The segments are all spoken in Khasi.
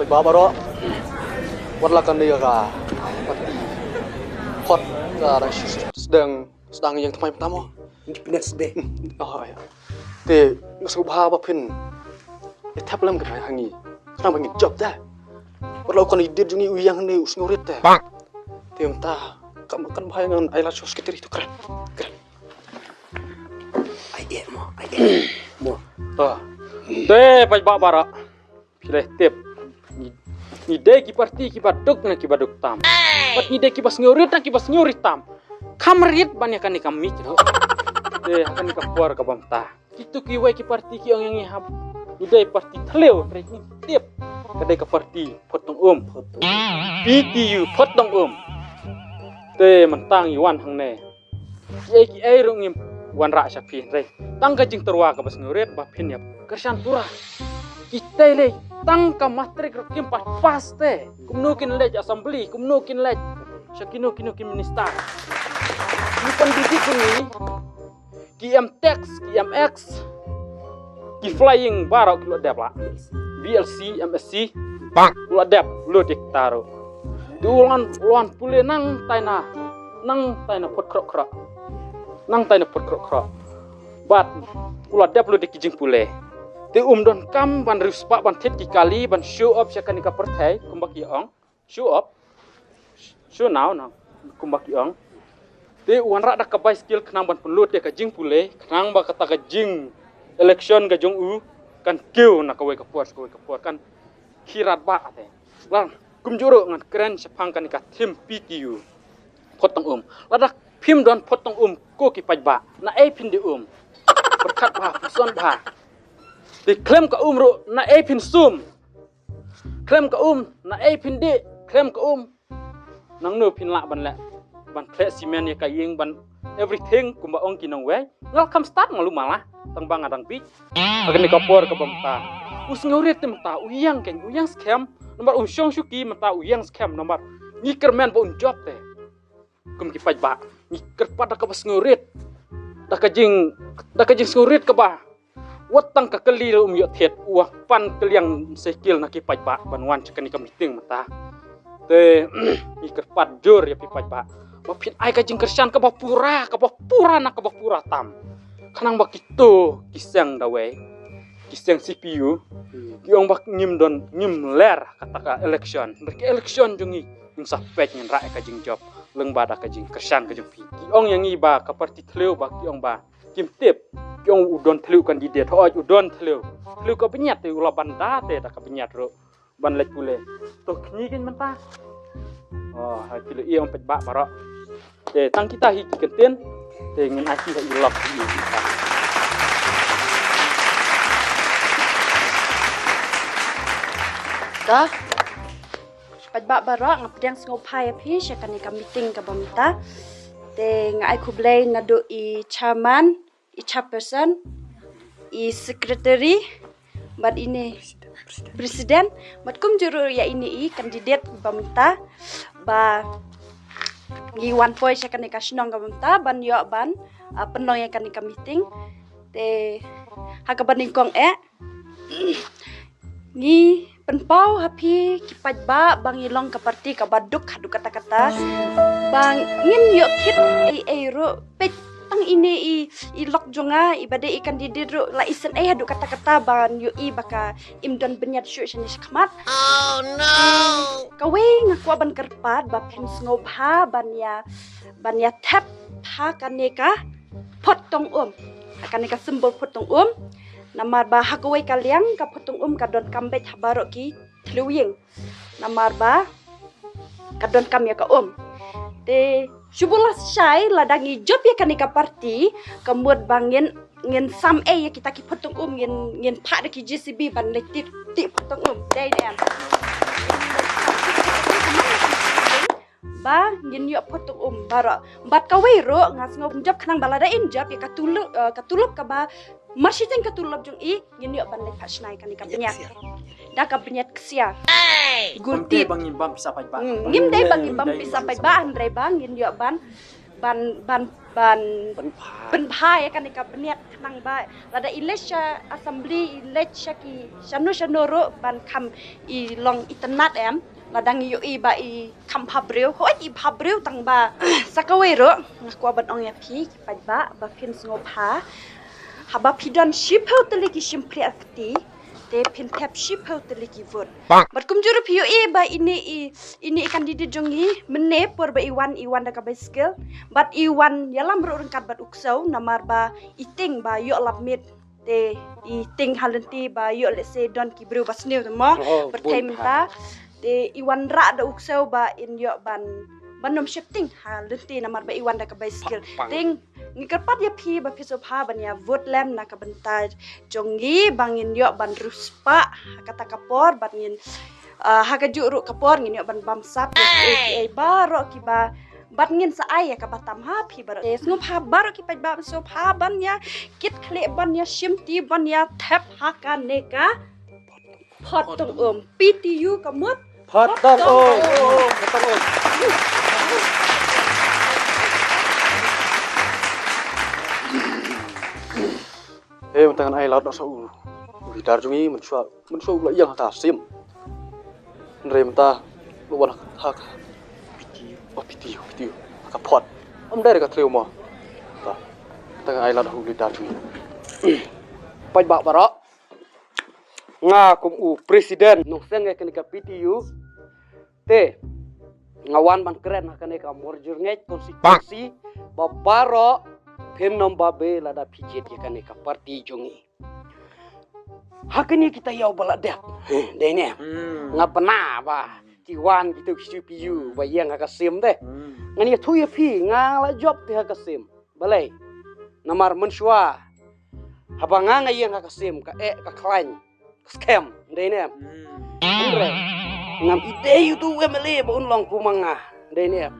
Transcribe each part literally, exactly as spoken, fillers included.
Ba baroh. Wat la kane ka. Khot ka da sdang sdang ïeng thymmai mynta mo. Independence Day. Oh ïa. Te nga sngewbha ba phin ïa thep lem ka ha ngi. Khnang ba ngin jop te. Wat la u candidate jong ngi u ïeng ne u sngewrit te. Te mynta kam kan bha ngan ai la shu secretary tu kren. Kren. Ai eh mo, ai eh mo. To. Te paidbah baroh. Phi la tip. Ngi, ngi dei ki parti kiba duk na kiba duk tam. Bad ngi dei kiba sngewrit na kiba sngewrit tam. Kham rit ban ïa kane ka mih ruh. Te ha kane ka por kaba mynta. Kitu kiwei ki parti ki ong ïa ngi hap. Ngi dei parti thliew, hynrei ngi tip. Ka dei ka parti Phot Tong Um. P T U Phot Tong Um. Te mynta ngi wan hangne. Kiei kiei ruh ngim wanrah sha phi hynrei tang ka jingtyrwa kaba sngewrit ba phin ïa kyrshan pura. Kita lei tang ka matrik ruh kim pat pass te. Kumno kin leit assembly, kumno kin leit sha kino kino ki minister. Ngi pynbidik kum ngi. Ki M Tech, ki M X, ki flying baroh ki la dep la. B L C, M S C. Bang. Ki la dep lut ïa kita ruh. Te u la wan, u la wan pule nangtai na, nangtai na Phot Khroh Khroh. Nangtai na Phot Khroh Khroh. Bad u la dep lut ïa ki jingpule. Te um donkam ban riewspah ban thied ki kali ban show off sha kane ka pyrthei kumba ki ong. Show off. Show now, now. Kumba ki ong. Te u wanrah da ka bicycle khnang ban pynlut ïa ka jingpule, khnang ba kata ka jing election ka jong u kan kiew na kawei ka por sha kawei ka por, kan khie radbah te. Lang, kumjuh ruh ngan kren shaphang kane ka theme P T U Phot Tong Um. Lada phim don Phot Tong Um ko ki paidbah, naei phin dei um? Pyrkhat bha, pyrshang bha. Te khlem ka um ruh naei phin sum? Khlem ka um naei phin dih? Khlem ka um nangno phin lah ban leh, ban khleh simen ïa ka ïing, ban everything kumba ong ki nongwei. Nga la kham start malu mala tang ba nga dang bit. Ha kane ka por kaba mynta u sngewrit te mynta u ïeng kein, u ïeng skhem. Namar um shong shuki mynta u ïeng skhem namar ngi kyrmen ba un jop te. Kum ki paidbah ngi kyrpad da kaba sngewrit, da ka jing, da ka jingsngewrit kaba wat tang ka kali ruh um ïoh thied, u wan pan kylliang cycle na ki paidbah ban wan sha kane ka meeting mynta. Te ngi kyrpad jur ïa phi paidbah ba phin ai ka jingkyrshan kaba pura, kaba pura na kaba pura tam. Khnang ba kito ki seng dawei, ki seng C P U ki ong ba ngim don, ngim ler kata ka election. Hynrei ka election jong ngi ngin sa peit, ngin rah ïa ka jingjop lyngba da ka jingkyrshan ka jong phi. Ki ong ïa ngi ba ka parti thliew ba ki ong ba kim tip. Ki ong u don thliew candidate, hooid u don thliew. Thliew ka bniat te u la ban da te da ka bniat ruh ban leit pule. To kñi kein mynta. Oh, hai phi la ïa ong paidbah baroh. Te tang kita hi ki kyntien. Te ngin ai ki ha i lok ki. Ka paidbah baroh, nga pdiang sngewbha ïa phi sha kane ka meeting kaba mynta. Te nga ai khublei naduh i chairman, i chairperson, i secretary, bad ine president, bad kumjuh ruh ïa ine i candidate ba mynta ba ngi wan poi sha kane ka shnong kaba mynta ban ïoh ban, ah, pynlong ïa kane ka meeting. Te ha kaba nyngkong eh ngi pynpaw ha phi ki paidbah ba ngi long ka parti kaba duk haduh katta katta. Ba ngin ïoh kit ei ei ruh, peit tang ine i, i lok jong nga, i ba dei i candidate ruh la isynei haduh katta katta ban ïohi ba ka im don bniat shuh shane shakhmat. Kawei nga kwah ban kyrpad ba phin sngewbha ban ïa, ban ïa thep ha kane ka Phot Tong Um. Ha kane ka symbol Phot Tong Um. Namar ba ha kawei ka liang ka Phot Tong Um ka donkam beit ha baroh ki thliew ïing. Namar ba ka donkam ïa ka um. Te shu buh lashai lada ngi jop ïa kane ka parti, ka mut ba ngin, ngin sam ei ïa kita ki Phot Tong Um, ngin, ngin phah da ki J C B ban leit tih, tih Phot Tong Um. Dei ne em? Ba ngin ïoh Phot Tong Um baroh. Bad kawei ruh nga sngew jop khnang ba lada in jop ïa ka tulop, eh, ka tulop kaba mar shiteng ka tulop jong i, ngin ïoh ban leit phah shna ïa kane ka bniat. Da ka bniat ksiar. Ngim dei ba ngim bam pisa paidbah. Hmm, ngim dei ba ngim bam pisa paidbah, hynrei ba ngin ïoh ban, ban, ban ban pynbha ïa kane ka bniat khnang ba lada i leit sha assembly, i leit sha ki shano shano ruh ban kham i long itynnad em. Lada ngi ïohi ba i kham bha briew, hooid i bha briew tang ba sa kawei ruh nga kwah ban ong ïa phi ki paidbah ba phin sngewbha, haba phi don shiphew tylli ki shympriahkti, te phin thep shiphew tylli ki vote. Bad kumjuh ruh phi ïohi ba ine i, ine i candidate jong ngi, mynne por ba i wan, i wan da ka bicycle, bad i wan ïalam ruh ryngkat bad u ksew, namar ba i tieng ba ïoh lap miet, te i tieng ha lynti ba ïoh lehse don ki briew ba sniew te mo, pyrthei mynta. Te i wanrah da u ksew ba in ïoh ban, ban nym sheptieng ha lynti namar ba i wan da ka bicycle. Te ngi kyrpad ïa phi ba phi sngewbha ban ïa vote lem na ka bynta jong ngi ba ngin ïoh ban riewspah ha kata ka por, bad ngin, ah, ha kajuh ruh ka por ngin ïoh ban bamsap ïa kiei kiei baroh kiba, bad ngin sa ai ïa kaba tam ha phi baroh. Te sngewbha baroh ki paidbah, sngewbha ban ïa kit khlieh, ban ïa shim ti, ban ïa thep ha kane ka phot tong um. P T U ka mut phot tong um. Phot tong um. Hei, mynta ngan ai lad noh sa u, u leader jong ngi, mynshuwa, mynshuwa u la ïeng ha ka sim. Hynrei mynta u la wan ha ka, ha ka P T U, oh, P T U, P T U, ha ka phot. Ym dei re ka thliew mo. Mynta, mynta ngan ai lad noh u leader jong ngi. Paidbah baroh. Nga kum u president nongseng ïa kane ka P T U. Te nga wan ban kren ha kane ka Mawjyrngeit constituency ba baroh phin nym babe lada phi jied ïa kane ka party jong ngi. Ha kane kita ïew ba la dep, dei ne em? Nga bna ba ki wan kito ki C P U ba ïeng ha ka sim te. Ngan ïathuh ïa phi, nga la jop te ha ka sim. Balei? Namar mynshuwa haba nga nga ïeng ha ka sim, ka eh, ka khlaiñ, ka skhem, dei ne em? Hynrei ngam i dei uto u M L A ba un long kum ma nga, dei ne em?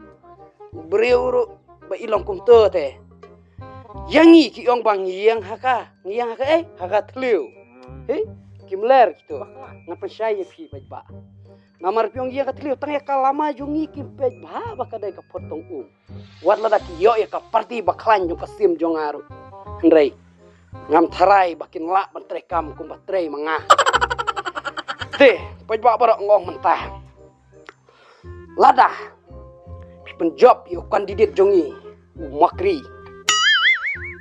U briew ruh ba i long kumto te. Ïa ngi ki ong ba ngi ïeng ha ka, ngi ïeng ha ka, eh, ha ka thliew. Hei, kim ler kito. Ngan pynshai ïa phi paidbah. Namar phi ong ïeng ha ka thliew, tang ïa ka lama jong ngi kim peit bha ba ka dei ka phot tong um. Wat lada ki ïoh ïa ka party ba khlaiñ jong ka sim jong nga ruh. Hynrei ngam tharai ba kin lah ban trei kam kumba trei ma nga. Te paidbah baroh, nga ong mynta, lada phi pynjop ïa u candidate jong ngi, u Makri,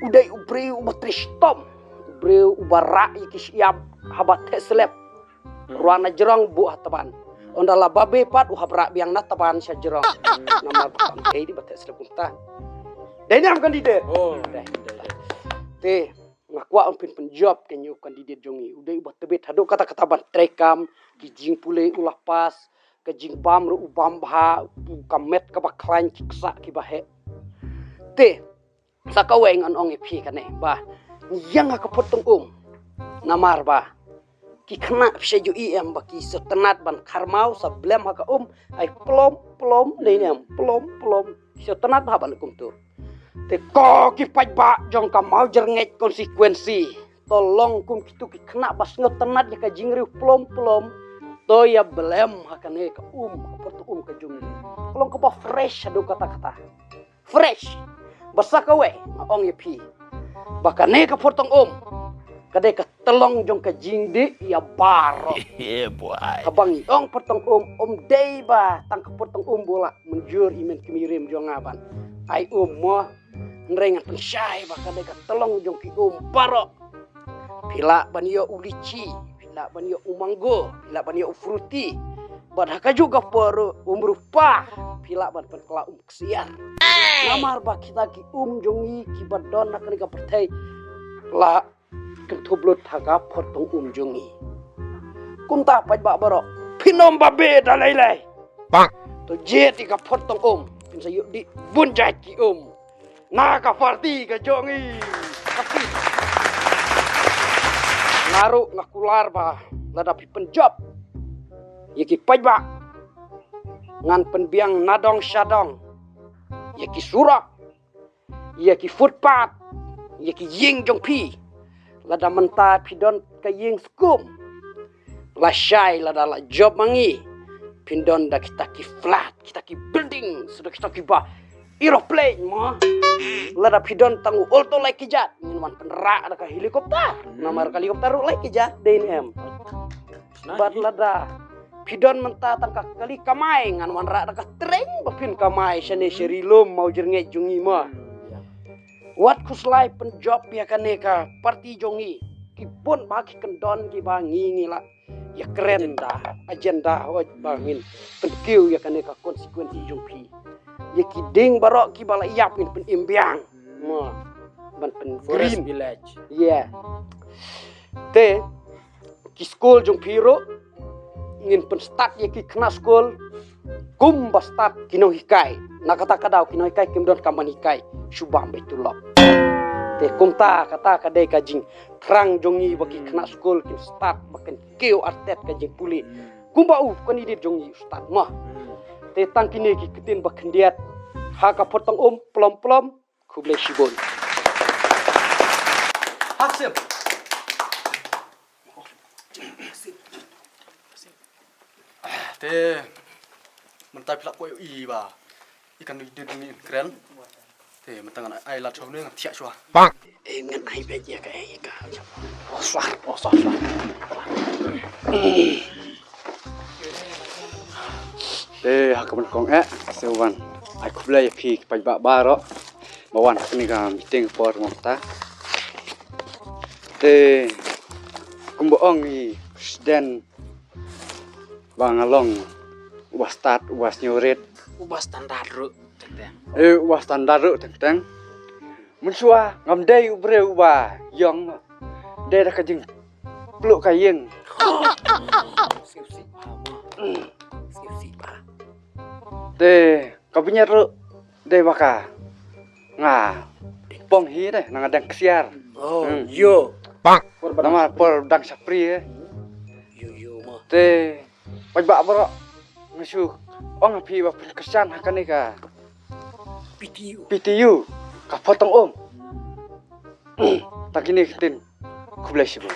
u dei u briew uba trei shitom, u briew uba rah ïa ki shyiap haba theh slep. Rwah na jrong buh ha tban. Ynda la babe pat u hap rah biang na tban sha jrong. Namar ba kam dei dei ba theh slep kumta. Dei ne em candidate? Te nga kwah un phin pynjop ïa u candidate jong ngi. U dei uba tbit haduh katta katta ban trei kam, ki jingpule u la pass, ka jingbam ruh u bam bha, ka met kaba khlaiñ, ki ksah kiba heh. Te sa kawei ngan ong ïa phi kane ba ngi ïeng ha ka phot tong um. Namar ba ki khynnah, phi sa ju i em ba ki sngewtynnat ban kharmaw, sa blem ha ka um, ai plom plom, dei ne em, plom plom. Ki sngewtynnat bha ban kumto. Te ko ki paidbah jong ka Mawjyrngeit constituency, to long kum kito ki khynnah ba sngewtynnat ïa ka jingriewplom plom. To ïa blem ha kane ka um, ka phot tong um ka jong ngi. Ka long kaba fresh haduh katta katta. Fresh. Ba sa kawei nga ong ïa phi ba kane ka phot tong um ka dei ka tyllong jong ka jingdih ïa baroh. Haba ngi ong phot tong um, ym dei ba tang ka phot tong um ba la mynjur i mei i kmie rim jong nga ban ai um mo. Hynrei ngan pynshai ba ka dei ka tyllong jong ki um baroh. Phi lah ban ïoh u litchi, phi lah ban ïoh u mango, phi lah ban ïoh u fruti. Bad ha kajuh ka por ruh, um rupa, phi lah ban pynkylla um ksiar. Namar ba kita ki um jong ngi kiba don ha kane ka pyrthei la kynthup lut ha ka phot tong um jong ngi. Kumta paidbah baroh, phin ym babe da lei lei. To jied ïa ka phot tong um, phin sa ïoh dih bun jait ki um na ka party ka jong ngi. Ka phi. Nga ruh nga kular ba lada phi pynjop ïa ki paidbah, ngan pynbiang na dong sha dong ïa ki surok, ïa ki footpath, ïa ki ïing jong phi. Lada mynta phi don ka ïing skum, lashai lada la jop ma ngi, phin don da kita ki flat, kita ki building, sa da kita kiba aeroplane mo. Lada phi don tang u Alto Light Kit Jet, ngin wan pynrah da ka helicopter. Namar ka helicopter ruh light kit jet dei ne em. Bad lada phi don mynta tang ka kali kamai, ngan wanrah da ka train ba phin kamai shane sha ri lum mawjyrngeit jong ngi mo. Wat khuslai pynjop ïa kane ka party jong ngi. Ki bun ba ki kyndon kiba ngi ngi la ïakren da agenda, hooid, ba ngin pynkiew ïa kane ka constituency jong phi. Ïa ki dieng baroh kiba la ïap ngin pynim biang. Mo. Ban pyn Forest green village. Yeah. Te ki skul jong phi ruh ngin pynstad ïa ki khynnah skul kumba stad ki nonghikai. Na kata ka daw ki nonghikai kim don kam ban hikai, shu bam beit tulop. Te kumta kata ka dei ka jingthrang jong ngi ba ki khynnah skul kin stad ba kin kiew artet ka jingpule. Kumba u candidate jong ngi u stad mo. Te tang kine ki ktien ba khyndiat ha ka Phot Tong Um, plom plom. Khublei shibun. Haksip. Te mynta phi lah poi i ba i kan dei dei ni kren. Te mynta ngan ai lad shuwa ne ngan thiah shuwa. Bang. Eh, ngan ai beit ïa ka, ïa ka. Oh, shuwa. Oh, shuwa, shuwa. Te ha ka ban kong eh, sa wan ai khublei ïa phi ki paidbah baroh ba wan ha kane ka meeting por mynta. Te kumba ong i president ba nga long uba stad, uba sngewrit, uba standard ruh teng teng. Eh, uba standard ruh teng teng. Mynshuwa ngam dei u briew uba ïong, dei da ka jingpluh ka ïing. Sngewsih bha mo. Sngewsih bha. Te ka bynñiat ruh dei ba ka nga pong hi de, na nga dang ksiar. Oh, hmm, ïoh. Namar por dang shapri eh. Ïoh, ïoh mo. Te paidbah baroh nga shu ong ha phi ba phin kyrshan ha kane ka P T U. P T U ka Phot Tong Um. Ta kine ki ktien. Khublei shibun.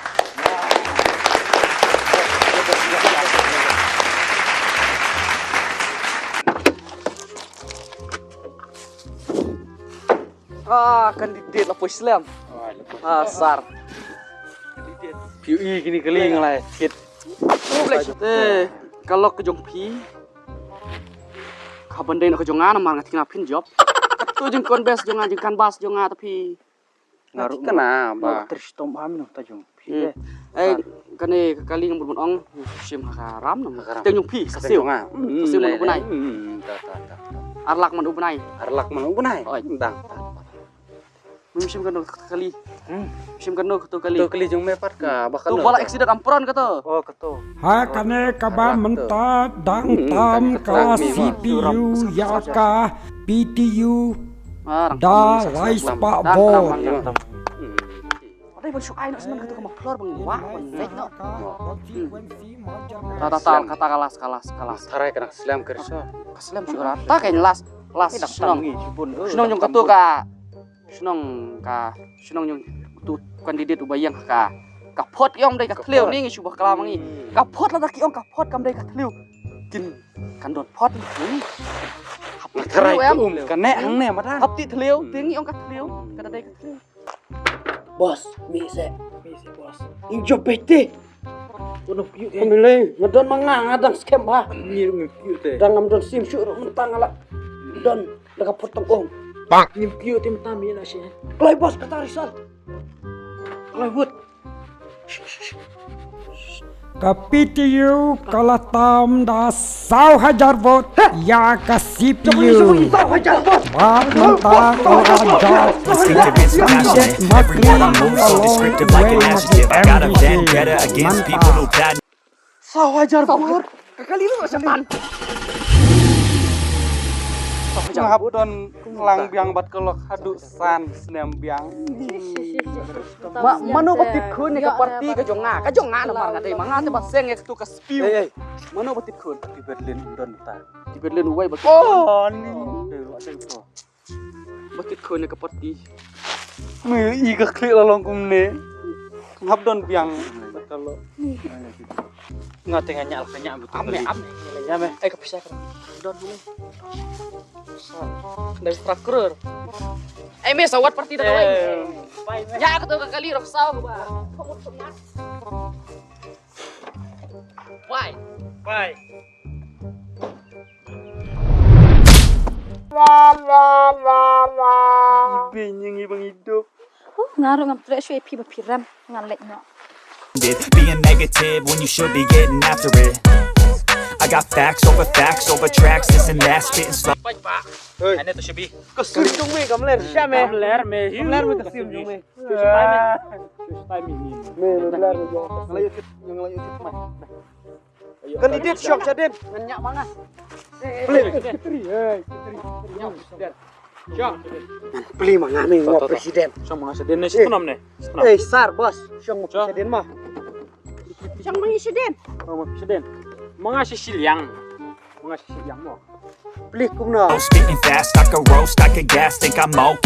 Ah, candidate la poi slem. Ah, sar. Phi ïohi kine ki kali nga la kit. Khublei shibun. Te ka lok ka jong phi. Ka ban dei na ka jong nga namar nga thikna phin jop. Kato jingkon best jong nga, jingkan bas jong nga ta phi. Nga ruh kane ba. Nga ter shitom ba mino ta jong phi. Hmm. Eh, kane ka kali nga bun ong shim ha ka ram nam. Ha ka ram. Teng jong phi sa siew. Teng jong nga. Hmm, sa siew man u bnai. Hmm, ta, ta, ta, ta. Ar lak man u bnai. Ar lak man u bnai. Oi. Dang. Mem shim kano ka kali. Hmm. Shim kano ka to kali. To kali jong me pat ka ba kano. To bala accident am pron ka to. Oh, ka to. Ha kane kaba mynta dang tam ka C P U ïa ka P T U da lai spah vote. Adei ban shu ai noh smen katu ka muffler ban wah ban leit noh. Ta ta ta kata ka last ka last ka last. Tharai ka nak slem ka risa. Ka slem shu rat. Ta ka last last shnong. Shnong jong katu ka Shnong ka, shnong jong tu candidate uba ïeng ha ka. Ka Phot ki ong dei ka thliew ni ngi shu bakla ma ngi. Ka Phot lada ki ong ka Phot kam dei ka thliew. Kin kan don Phot ni. Hap ti thliew em. Ka ne hangne madan. Hap ti thliew, ti ngi ong ka thliew. Ka da dei ka thliew. Boss, mi se, mi se boss. Ing job bete. Kono piu ke. Kami lei, nga don ma nga, nga dang skhem bha. Ni ngi piu te. Dang ngam don sim shu ruh mynta nga la don da ka Phot Tong Um. Bang. Ni piu te mynta mi na shi. Kloi boss kata result. Kloi vote. Ka P T U ka la tam da saw hajar vote ïa ka C P U. Saw hajar vote. Bad mynta ka la jop. Listening to Vince Nash, every morning moves so descriptive like an adjective. I got a vendetta against people who bad. Saw hajar vote. Ka kali lu macam pan. Nga hap don lang biang bad ka lok haduh san snem biang. Ma, mano ba tip khun ïa ka party ka jong nga. Ka jong nga namar nga dei ma nga te ba seng ïa katu ka spiu. Ei, ei. Mano ba tip khun? Ti Berlin don ta. Ti Berlin uwei ba tip khun. Oh, ni. Ba tip khun ïa ka party. Me i ka khlieh la long kumne. Nga hap don biang bad ka lok. Nga te nga ñiah la ka ñiah betul. Ame, ame. Ya me. Eh, ka pisa ka. Don ni. Sa. Dari terakur. Eh, me sawat parti dah kawai. Ya, aku tu kali rap saw ba. Why? Why? Ibe nying ibang hidup. Oh, nga ruh ngam treh shuh ïa phi ba phi rem, ngan leit noh. Being negative when you should be getting after it. I got facts over facts over tracks, this and that, spitting slow. Pai ba. Hei. Ane to shabi. Ka sim jong me kam ler sha me. Kam ler me. Kam ler me ka sim jong me. Shush, pai me. Shush, pai me ni. Me, me ler me jong. Ngala ïa kit, ngala ïa kit mai. Candidate shong shadien. Ngan ñiah ma nga. Pli. Kitri, eh, kitri. Shong. Pli ma nga ni, nga president. Shong ma nga shadien ne, eh, sitnam ne. Sitnam. Eh, sir, boss. Shong ma nga shadien ma. Shong ma nga shadien. Shong ma nga shadien. Ma nga shi shiliang. Ma nga shi shiliang mo. Pli kumno. Spitting fast, I could roast, I could gas, think I'm okay.